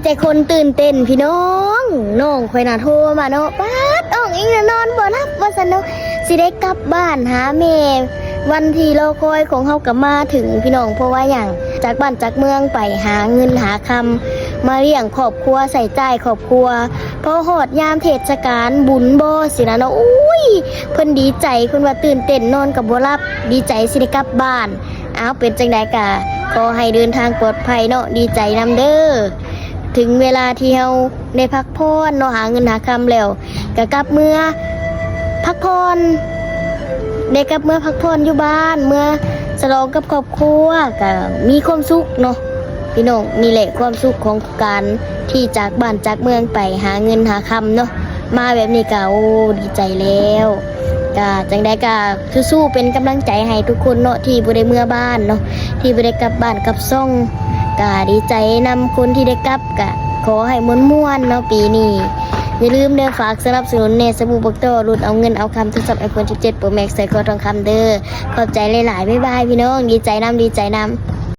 ແຕ່ຄົນຕື່ນເຕັ້ນພີ່ນ້ອງ ນ້ອງຂ້ອຍນະໂທມາເນາະ ປາດ ອອກອີກແລ້ວ ນອນບໍ່ຫຼັບວ່າຊັ້ນເນາະ ຊິໄດ້ກັບບ້ານຫາແມ່ ວັນທີ່ລໍຄອຍຂອງເຮົາກໍມາເຖິງພີ່ນ້ອງ ເພາະວ່າຫຍັງ ຈາກບ້ານຈາກເມືອງໄປຫາເງິນຫາຄຳ ມາລ້ຽງຄອບຄົວ ໃຊ້ຈ່າຍຄອບຄົວ ພໍຮອດຍາມເທດສະການບຸນບໍ່ຊີ້ນະເນາະ ໂອ້ຍ ເພິ່ນດີໃຈ ເພິ່ນວ່າຕື່ນເຕັ້ນ ນອນກໍບໍ່ຫຼັບ ດີໃຈຊິໄດ້ກັບບ້ານ. ອ້າວ ເປັນຈັ່ງໃດກະຂໍໃຫ້ເດີນທາງປອດໄພເນາະ ດີໃຈນຳເດີ ເຖິງເວລາທີ່ເຮົາໄດ້ພັກຜ່ອນເນາະ ຫາເງິນຫາຄຳແລ້ວ ກະກັບເມືອພັກຜ່ອນ ໄດ້ກັບເມືອພັກຜ່ອນຢູ່ບ້ານ ເມືອສະຫຼອງກັບຄອບຄົວ ກະມີຄວາມສຸກເນາະ ພີ່ນ້ອງ ນີ້ແຫຼະຄວາມສຸກຂອງການທີ່ຈາກບ້ານຈາກເມືອງໄປຫາເງິນຫາຄຳເນາະ ມາແບບນີ້ກະ ໂອ້ ດີໃຈແລ້ວ ກະຈັ່ງໃດກະ ສູ້ໆ ເປັນກຳລັງໃຈໃຫ້ທຸກຄົນເນາະ ທີ່ບໍ່ໄດ້ເມືອບ້ານເນາະ ທີ່ບໍ່ໄດ້ກັບບ້ານກັບຊ່ອງ ກະດີໃຈນຳຄົນທີ່ໄດ້ກັບ ກະຂໍໃຫ້ມ່ວນໆ ເນາະປີນີ້ ຢ່າລືມເດີ ຝາກສະໜັບສະໜູນແດ່ ສະບູບັກຕໍ ຫຼຸດເອົາເງິນເອົາຄຳ ໂທລະສັບ iPhone ສິບເຈັດ Pro Max ໃສ່ຄໍທອງຄຳເດີ ຂອບໃຈຫຼາຍໆ ບາຍບາຍພີ່ນ້ອງ ດີໃຈນຳ ດີໃຈນຳ.